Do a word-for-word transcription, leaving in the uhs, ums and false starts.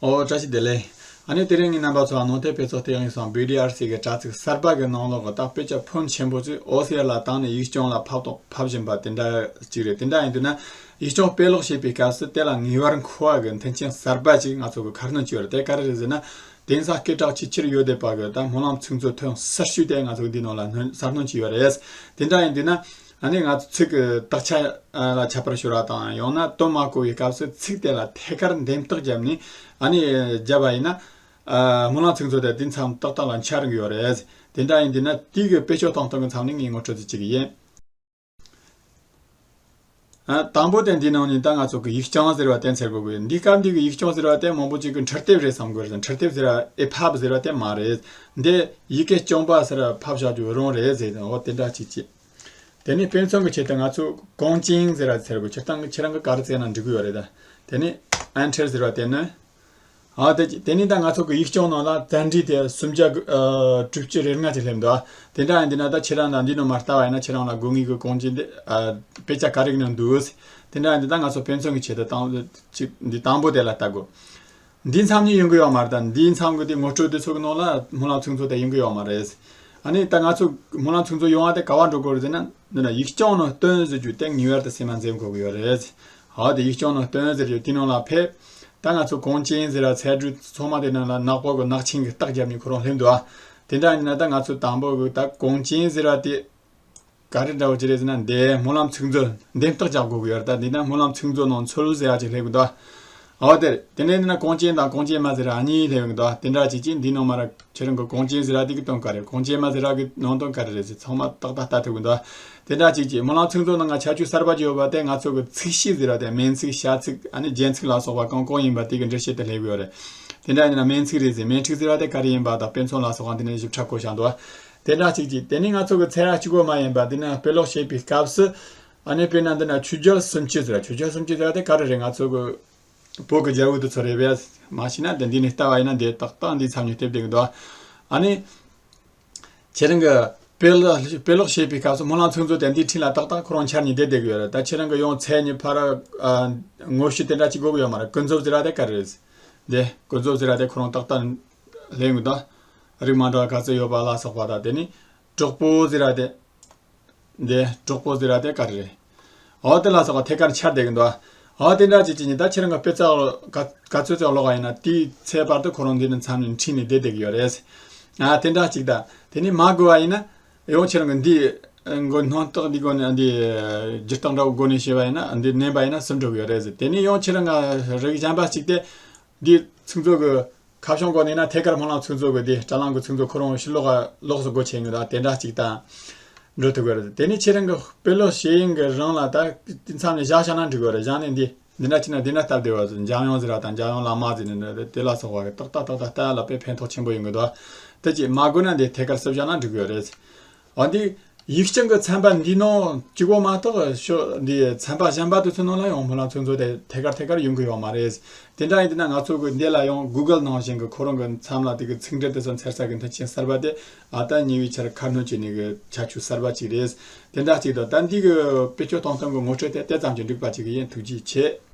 ཨོ། བཀྲ་ཤིས་བདེ་ལེགས། ཨ་ནི་དེ་རིང་ངས་རྣམ་པ་ཚོ་ནང་བསྟན་དཔེ་ཚོགས་ལྟེ་བའི་སང་བི་ཌི་ཨར་སི་གི་དྲ་ཚིགས་གསར་པ་གི་ནང་ལོགས་ཀྱི་ད་དཔེ་ཆ་ཕོན་ཆེན་པོ་ཅིག་ཨོ་སི་ཡ་ལ་བཏང་ནས་ཡིག་རྐྱང་ལ་ཕབ་དང་ཕབ་བཞིན་པ་དེ་འདྲ་ཅིག་རེད། དེ་འདྲ་ཡིན་དུས་ན་ཡིག་རྐྱང་དཔེ་ཀློག་བྱེད་པའི་སྐབས་སུ་དེ་ལ་ངེས་པར་མཁོ་བ་གི་མཐུན་རྐྱེན་གསར་པ་ཅིག་ང་ཚོ་གི་ཁ་སྣོན་བྱས་པ་རེད། དེ་ག་རེ་རེད་ཟེར་ན། དེང་སང་སྐད་གྲགས་ཆེས་ཆེར་ཡོད་བསྡད་པ་གི་ད་སྨོན་ལམ་ཚིག་མཛོད་ཐོན་གསར་ཤོས་དེ་ང་ཚོ་འདི་ནང་ལ་སྣོན་གསར་སྣོན་བྱས་ཡོད་རེད། དེ་འདྲ་ཡིན་དུས་ན། ཨ་ནི་ང་ཚོ་ཚིག་གི་དག་ཆ་ལ་ཁྱད་པར་ཤོར་བ་དང་། ཡང་ན་དོན་མ་གོ་བའི་སྐབས་སུ་ཚིག་དེ་ལ་ཐད་ཀར་འདེམས་ཐག་བརྒྱབ་ནས། ཨ་ནི་བརྒྱབ་པ་ཡིན་ན། ཨ། སྨོན་ལམ་ཚིག་མཛོད་དེ་དེ་མཚམས་ཏག་ཏག་ལ་འཆར་གི་ཡོད་རེད། དེ་འདྲ་ཡིན་དུས་ན་དེ་གི་བེད་སྤྱོད་གཏོང་སྟངས་ཀྱི་མཚམས་ནས་ངས་ངོ་སྤྲོད་ཅིག་བྱེད་ཀྱི་ཡིན། ཨ། དང་པོ་དེ་འདི་ནང་ནས་ད་ང་ཚོ་གི་ཡིག་རྐྱང་ཟེར་བ་དེ་འཚོལ་དགོས་ཀྱི་ཡོད། འདི་སྐབས་འདི་གི་ཡིག་རྐྱང་ཟེར་བ་དེ་མང་པོ་ཅིག་གི་འཕྲུལ་དེབ་རེད་བསམ་གི་ཡོད་རེད། འཕྲུལ་དེབ་ཟེར་བ་ཨི་ཕབ་ཟེར་བ་དེ་མ་རེད། འདི་ཡི་གེ་རྐྱང་པ་ཟེར་བ་ཕབ་བཞག་རྒྱུ་རང་རེད་ཟེར་དང་། འོ་དེ་འདྲ་ཅིག་བྱེད། དེ་ནས་དཔེ་མཚོན་གྱི་ཆེད་དུ་ང་ཚོས་གོང་ཅན་ཟེར་བ་འཚོལ་དགོས། སྤྱིར་བཏང་གི་ཁྱེད་རང་གི་ག་རེ་བཙལ་ན་འགྲིག་གི་ཡོད་རེད་ད། དེ་ནས་ཨེན་ཊར་ཟེར་བ་དེ་ནི། ཨ། དེ་དེ་ནས་ད་ང་ཚོ་གི་ཡིག་རྐྱང་ནང་ལ་བཙལ་འབྲས་དེ་སུམ་བརྒྱ་དྲུག་ཅུ་རེ་ལྔ་ཅིག་སླེབས་འདུག། ཨ། དེ་འདྲ་ཡིན་དུས་ན་ད་ཁྱེད་རང་ལ་འདི་ནང་མར་ལྟ་བ་ཡིན་ན་ཁྱེད་རང་ལ་དགོས་ངེས་ཀྱི་གོང་ཅན་དེ། ཨ། དཔེ་ཆ་ག་རེ་ནང་འདུག། དེ་འདྲ་ཡིན་དུས་ད་ང་ཚོ་དཔེ་མཚོན་གྱི་ཆེད་དུ་དང་ཅིག་འདི་དང་པོ་དེ་ལ་ལྟ་དགོས། འདིའི་མཚམས་ནས་ཡོང་གི་ཡོད་མ་རེད་ད། འདིའི་མཚམས་ཀྱི་དེ་ངོ་སྤྲོད་དེ་ཚོ་གི་ནང་ལ་སྨོན་ལམ་ཚིག་མཛོད་དེ་ཡོང་གི་ཡོད་མ་རེད། ཨ་ནི་ད་ང་ཚོ་སྨོན་ལམ་ཚིག་མཛོད་ཡོང་བ་དེ་ག་པར་འགྲོ་དགོས་རེད་ཟེར་ན། འདི་ན་ཡིག་རྐྱང་ནང་བཏོན་ཟེར་རྒྱུ་དེ་ངེས་པར་དུ་སེམས་ལ་འཛིན་དགོས་ཀྱི་ཡོད་རེད། ཨ། དེ་ཡིག་རྐྱང་ནང་བཏོན་ཟེར་རྒྱུ་དེ་ནང་ལ་ཕེབས། ད་ང་ཚོ་གོང་ཅན་ཟེར་བ་ཚད་གྲུ་ཚང་མ་དེ་ནང་ལ་ནག་པོ་གི་ནག་ཆེན་གྱི་རྟགས་བརྒྱབ་ནས་ཁོ་རང་སླེབས་འདུག། ཨ། དེ་འདྲ་ཡིན་ན་ད་ང་ཚོ་དང་པོ་གི་ད་གོང་ཅན་ཟེར་བ་དེ་ག་རེ་འདྲ་བོ་ཅིག་རེད་ཟེར་ན། འདི་སྨོན་ལམ་ཚིག་མཛོད་འདེམས་རྟགས་རྒྱག་དགོས་ཀྱི་ཡོད་རེད། ད་འདི་ན་སྨོན་ལམ་ཚིག་མཛོད་ནང་འཚོལ་ཟེར་བ་ཅིག་སླེབས་ཀྱི་འདུག། ཨ། འོ་དེ་རེད། དེ་ནས་འདི་ན་གོང་ཅན་དང་གོང་ཅན་མ་ཟེར་བ་གཉིས་སླེབས་ཀྱི་འདུག། དེ་འདྲ་ཅིག་ཅིག་འདི་ནང་མར་ཁྱེད་རང་གི་གོང་ཅན་ཟེར་བ་དེ་གི་དོན་ག་རེ། གོང་ཅན་མ་ཟེར་བ་གི་ནང་དོན་ག་རེ་རེད་ཟེར་ཚང་མ་ཏག་ཏག་ལྟ་ཐུབ་ཀྱི་འདུག། དེ་འདྲ་ཅིག་ཅིག་སྨོན་ལམ་ཚིག་མཛོད་ནང་ང་ཁྱད་ཆོས་གསར་པ་ཅིག་ཡོད་པ་དེ་ང་ཚོ་གི་ཚིག་བཤད་ཟེར་བ་དེ་མན་ཚིག་བྱ་ཚིག་ཨ་ནི་རྒྱན་ཚིག་ལ་སོགས་པ་གང་གང་ཡིན་པ་དེ་གི་འགྲེལ་བཤད་དེ་སླེབས་ཀྱི་ཡོད་རེད། དེ་འདྲ་ཡིན་ན་མན་ཚིག་རེད་ཟེར། མན་ཚིག་ཟེར་བ་དེ་ག་རེ་ཡིན་པ་དང་དཔེ་མཚོན་ལ་སོགས་པ་འདི་ནས་ཞིབ་ཕྲ་བཀོད་བཞག་འདུག། དེ་འདྲ་ཅིག་ཅིག་དེ་ནས་ང་ཚོ་གི་ཚན་རིག་གཅིག་པོ་མ་ཡིན་པ་འདི་ན་དཔེ་ཀློག་བྱེད་པའི་སྐབས་སུ། ཨ་ནི་དཔེར་ན་འདི་ན་ཆོས་རྒྱལ་སུམ་ཅུ་ཟེར་བ། ཆོས་རྒྱལ་སུམ་ཅུ་ཟེར་བ་དེ་ག་རེ་རེད། ང་ཚོ་གི་བོད་ཀྱི་རྒྱལ་པོ་དེ་ཚོ་རེད་པས། མ་ཤེས་ན་དེ་འདི་ནས་ལྟ་བ་ཡིན་ན་འདི་ཏག་ཏག་འདིའི་མཚམས་ནས་སླེབས་བསྡད་ཀྱི་འདུག། ཨ་ནི་ཁྱེད་རང་གི་དཔེ་ཀློག་དཔེ་ཀློག་བྱེད་པའི་སྐབས་སུ་སྨོན་ལམ་ཚིག་མཛོད་དེ་འདིའི་འཁྲིས་ལ་ཏག་ཏག་ཁོ་རང་འཆར་ནས་བསྡད་བསྡད་ཀྱི་ཡོད་རེད། ད་ཁྱེད་རང་གི་ཡང་མཚན་ཉིད་ཕར། ཨ། ངོ་བཤུས་དེ་འདྲ་ཅིག་དགོས་ཀྱི་ཡོད་མ་རེད། ཀུན་རྫོབ་ཟེར་བ་དེ་ག་རེ་རེད། འདི་ཀུན་རྫོབ་ཟེར་བ་དེ་ཁོ་རང་ཏག་ཏག་ལེན་གྱི་འདུག། རིགས་མ་འདྲ་བ་ག་ཚོད་ཡོད་པ་ལ་སོགས་པ་དང་། དེ་ནས་གྲོགས་པོ་ཟེར་བ་དེ། འདི་གྲོགས་པོ་ཟེར་བ་དེ་ག་རེ་རེད། འོ་དེ་ལ་སོགས་པ་ཐད་ཀར་འཆར་བསྡད་ཀྱི་འདུག། འོ་དེ་འདྲ་ཅིག་ཅིག་ནི་ད་ཁྱེད་རང་གི་དཔེ་ཚོགས་ག་ག་ཚོད་ཚོད་ཀློག་པ་ཡིན་ན་དེའི་ཚེ་བར་དུ་ཁོ་རང་འདི་ནི་མཚམས་ནས་འཁྲིས་ནས་བསྡད་བསྡད་ཀྱི་ཡོད་རེད། ཨ། དེ་འདྲ་ཅིག་ད། དེ་ནས་མ་གོ་བ་ཡིན་ན་ཡང་ཁྱེད་རང་གི་འདི་མགོ་སྣང་དག་འདི་སྒོ་ནས་འདི་སྒྱུར་སྟངས་འདྲ་བོ་སྒོ་ནས་བྱས་པ་ཡིན་ན་འདི་མནན་པ་ཡིན་ན་ཟིན་འགྲོ་གི་ཡོད་རེད་ཟེར། དེ་ནས་ཡང་ཁྱེད་རང་གི་རིགས་གཞན་པ་ཅིག་དེ་འདི་ཚིག་མཛོད་ཀྱི་ཁ་བྱང་སྒོ་ནས་ན་ཐད་ཀར་སྨོན་ལམ་ཚིག་མཛོད་ཀྱི་དེ་དྲ་ལམ་གྱི་ཚིག་མཛོད་ཁོ་རང་ཕྱིར་ལོགས་ལོགས་སུ་སྒོ་ཕྱེ་ངེས་ད། དེ་འདྲ་ཅིག་དང་འགྲོ་ཐུབ་ཀྱི་རེད། དེ་ནས་ཁྱེད་རང་གི་དཔེ་ཀློག་བྱེད་ཡུན་གྱི་རིང་ལ་ད་མཚམས་ནས་བཞག་བཞག་ན་འགྲིག་གི་རེད། བཞག་ནས་འདི་འདི་འདྲ་བྱས་ན་འདི་འདྲ་སྟབས་བདེ་བ་ཟེར། འཇམ་དབྱངས་ཟེར་བ་དང་འཇམ་དབྱངས་བླ་མ་ཟེར་ནས་འདི་དེ་ལ་སོགས་པ་ཏག་ཏག་ཏག་ཏག་ལྟ་ཡ་ལ་དཔེ་ཕན་ཐོགས་ཆེན་པོ་ཡོང་གི་འདུག། དེ་ཅིག་མ་གོ་ན་འདི་ཐད་ཀར་བསུབས་བཞག་ན་འགྲིག་གི་རེད། འོ་འདི་ཡིག་རྐྱང་གི་ཚན་པ་འདི་ནང་གཅིག་པོ་མ་གཏོགས་ཤོ་འདི་ཚན་པ་གཞན་པ་དེ་ཚོའི་ནང་ལ་ཡང་སྨོན་ལམ་ཚིག་མཛོད་དེ་ཐད་ཀར་ཐད་ཀར་ཡོང་གི་ཡོད་མ་རེད། དེ་འདྲ་ཡིན་དུས་ན་ང་ཚོ་གི་འདི་ལ་ཡང་Google་ནང་བཞིན་གི་ཁོ་རང་གི་མཚམས་ལ་དེ་གི་ཚིག་འགྲེལ་དེ་ཚོ་འཚོལ་ས་གི་མཐུན་རྐྱེན་གསར་པ་དེ་ཨ་ད་ཉེ་བའི་ཆར་ཁ་སྣོན་བྱས་ནས་གི་ཁྱད་ཆོས་གསར་པ་ཅིག་རེད། དེ་འདྲ་ཅིག་དང་ད་འདི་གི་བེད་སྤྱོད་གཏོང་སྟངས་གི་ངོ་སྤྲོད་དེ་དེ་ཙམ་གྱིས་འགྲིག་པ་ཅིག་ཡིན། ཐུགས་རྗེ་ཆེ།